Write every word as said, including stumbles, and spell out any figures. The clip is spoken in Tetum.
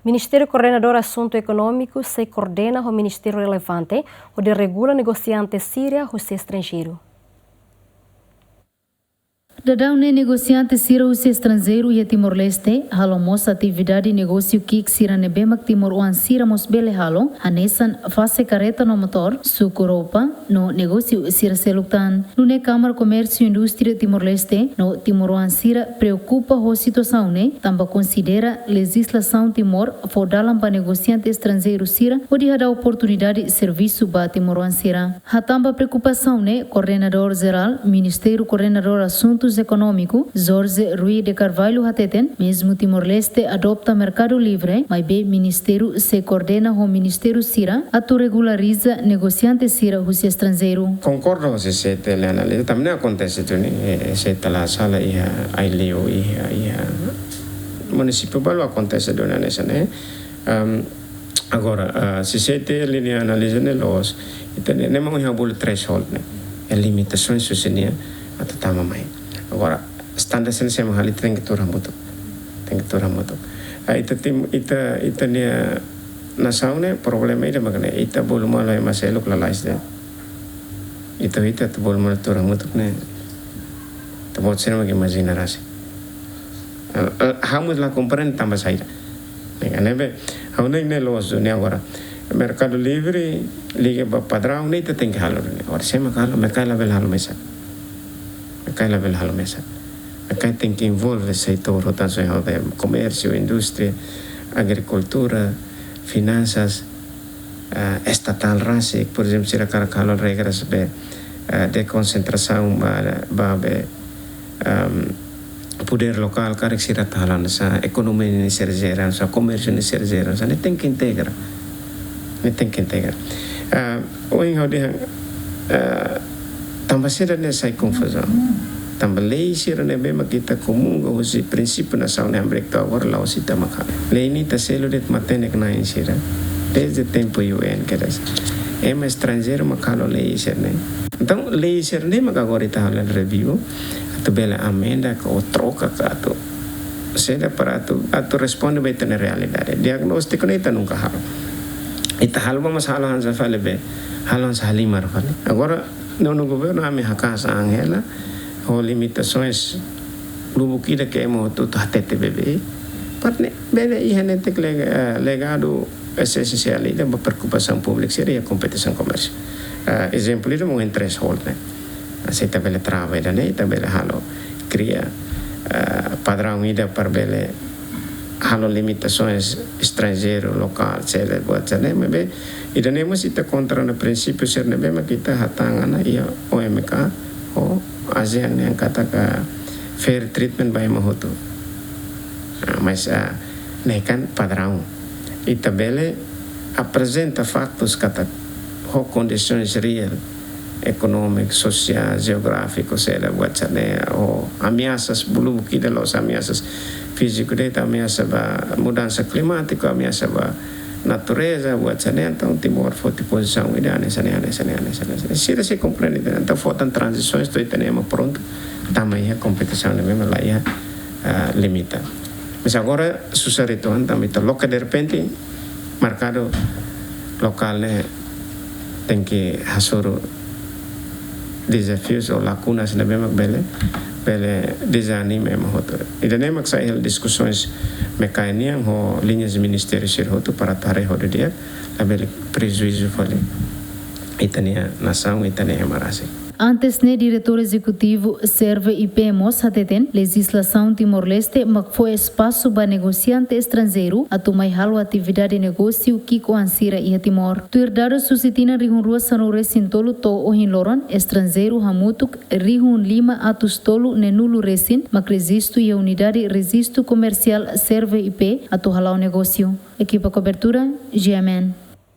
Ministériu Koordenadór Asuntu Ekonómiku sei koordena ho ministériu relevante hodi regula negosiante sira husi estranjeiru. Daudaun ne'e negosiante sira husi estranjeiru iha Timor-Leste halo mós atividade negósiu ki'ik sira ne'ebé mak timoroan sira mós bele halo, hanesan fase karreta no motór, suku roupa, no negósiu sira seluk tan. Nune'e Kámara Komérsiu Indústria Timor-Leste no timoroan sira preokupa ho situasaun ne'e, tanba konsidera lejizlasaun Timor fó dalan ba negosiante estranjeiru sira hodi hadau oportunidade servisu ba timoroan sira. Hatán ba preokupasaun ne'e, Koordenadór Jerál Ministériu Koordenadór Asuntus Ekonómiku, Jorge Rui de Carvalho hateten, mezmu Timor-Leste adota merkadu livre, maibé ministériu sei koordena ho ministériu sira atu regulariza negosiante sira husi estranjeiru. Konkorda ho C C T L analiza, tanba ne'e akontese duni, eh, se ita la sala iha Aileu, iha, iha munisípiu balu akontese duni hanesan ne'e. Am, agora, ah, C C T L nia analiza ne'e loos, ita ne'e, ne'e mak ohin ha'u bolu threshold ne'e. Iha limitasaun husi nia atu tama mai. Agora, standar sira ne'e sé mak halo, ita tenke tuur hamutuk. Tenke tuur hamutuk. Ah, ita tim, ita, ita-nia nasaun ne'e problema ida mak ne'e, ita bolu malu ema seluk lalais de'it. Ita, ita atu bolu malu tuur hamutuk ne'e. Ita-boot sira mak imajina rasik. Ah, ah, ha'u mós la komprende tanba saida. Ne'e, ne'ebé, ha'u hanoin ne'e loos duni agora. Merkadu livre, liga ba padraun ne'e ita tenke halo duni. Agora sé mak halo, Mecai labele halo mesak. Mecai labele halo mesak. Mecai tenke envolve setór hotu hanesan ha'u dehan, komérsiu, indústria, agrikultura, finansas, ah, estatál rasik, por ezemplu, sira hakarak halo regras be, ah, dekonsentrasaun ba, ba be, am, podér lokál, karik sira atu halo hanesan, ekonomia ne'e sira jere hanesan, komérsiu ne'e sira jere hanesan, ne'e tenke integra. Ne'e tenke integra. Ah, ohin ha'u dehan, ah, tanba sira ne'e sai konfuzaun. Tanba lei sira ne'ebé mak ita komunga husi prinsípiu nasaun ne'e hamriik to'o agora la'ós ita mak halo. Lei ne'e ita selu de'it matenek-na'in sira. Desde tempu U N kedas. Ema estranjeiru mak halo lei sira ne'e. Entaun, lei sira ne'e mak agora ita halo review. Atu bele amenda ka ou troka ka atu. Saida para atu, atu responde ba ita-nia realidade. Diagnóstiku ne'e ita nunka halo. Ita halo ba mós halo hanesan fali be. Halo hanesan halimar fali. Agora, nonu governu ami haka'as an hela, ho limitasoens lubuk ida ke ema hotu-hotu hatete beibeik. Parte ne'e, bele iha netik lega-, eh, legadu esensiál ida ba preokupasaun públiku sira iha kompetisaun komérsiu. Eh, ezemplu ida mak threshold ne'e. Se ita bele trava ida-ne'e, ita bele halo, kria, eh, padraun ida para bele halo limitasoens estranjeiru, lokál, sira buat sira-ne'e, maibé ida-ne'e mós ita kontra ona prinsípiu sira ne'ebé mak ita hatán ona iha O M K ho ASEAN nian katak fair treatment ba ema hotu. Ah, mas, ah, ne'e kan padraun. Ita bele aprezenta faktus katak ho kondisoens reál, ekonómiku, sosiál, jeográfiku, sira buat sira-ne'e, ho ameasas, lubuk ida la'ós ameasas fíziku de'it, ameasa ba mudansa klimátiku, ameasa ba natureza, buat sira-ne'e, entaun Timor foti pozisaun ida hanesan ne'e, hanesan ne'e, hanesan ne'e, hanesan ne'e. Sira sei komprende, entaun fó tan tranzisoens to'o ita-nia ema prontu tama iha kompetisaun ne'ebé mak la iha, ah, limita. Mas agora susar itu, entaun ita loke derrepente, merkadu lokál ne'e tenke hasoru dezafius ou lakunas ne'ebé mak bele, bele dezanima ema hotu. Ida-ne'e mak sai hela diskusoens Mecai nian ho liñas ministériu sira hotu para atu haree ho di'ak, labele prejuízu fali ita-nia nasaun, ita-nia ema rasik. Antes ne'e, Diretór Ezekutivu Serve I P mós hateten, lejizlasaun Timor-Leste mak fó espasu ba negosiante estranjeiru atu mai halo atividade negósiu ki'ik-oan sira iha Timor. Tuir dadus husi tinan rihun rua sanulu-resin-tolu to'o ohin loron, estranjeiru hamutuk rihun lima atus tolu neenulu resin mak rejistu iha Unidade Rejistu Komersiál Serve I P atu hala'o negósiu. Ekipa kobertura, G M N.